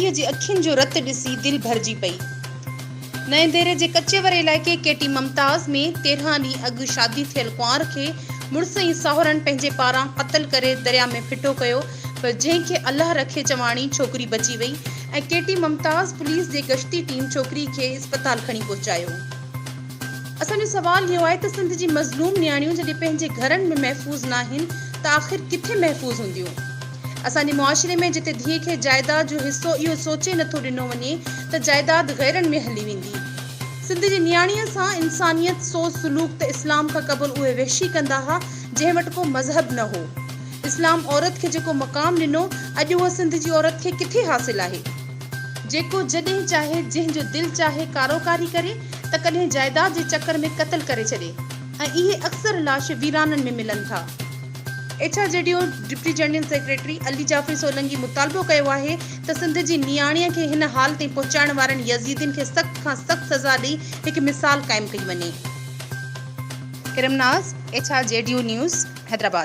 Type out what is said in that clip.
مائيء جي اکين جو رت ڏسي دل ڀرجي پئي. نئين ديري جي ڪچي واري علائقي ڪيٽي ممتاز ۾ 13 ڏينهن اڳ شادي ٿيل ڪنوار کي مڙس ۽ ساهرن پنهنجي پاران قتل ڪري دريا ۾ ڦٽو ڪيو پر جنهن کي الله رکي چواڻي ڇوڪري بچي وئي ۽ ڪيٽي ممتاز پوليس جي گشتي ٽيم ڇوڪري کي اسپتال کڻي پهچايو. اسان جو سوال اهو آهي ته سنڌ جي مظلوم نياڻيون جڏهن پنهنجي گهرن ۾ محفوظ ناهن ته آخر ڪٿي محفوظ هونديون؟ اسان جي معاشري ۾ جتي ڌيء کي جائيداد جو حصو اهو سوچي نٿو ڏنو وڃي ته جائيداد غيرن ۾ هلي ويندي. سنڌ جي نياڻيء سان انسانيت سوز سلوڪ ته اسلام کان قبل اهي وحشي ڪندا ها جنهن وٽ ڪو مذهب نه هو. اسلام عورت کي جيڪو مقام ڏنو اڄ اهو سنڌ جي عورت کي ڪٿي حاصل آهي؟ جيڪو جڏهن چاهي جنهن جو دل چاهي ڪاروڪاري ڪري ته ڪڏهن جائيداد جي چڪر ۾ قتل ڪري ڇڏي ۽ اهي اڪثر لاش ويرانن ۾ ملن ٿا. H R J D O deputy general secretary Ali Jafri Solangi مطالبو ڪيو آهي ته سنڌ جي نياڻيء کي هن حال تائين پهچائڻ وارن يزيدين کي سخت کان سخت سزا ڏئي هڪ مثال قائم ڪئي وڃي. Iram Naz, H R J D O news, Hyderabad.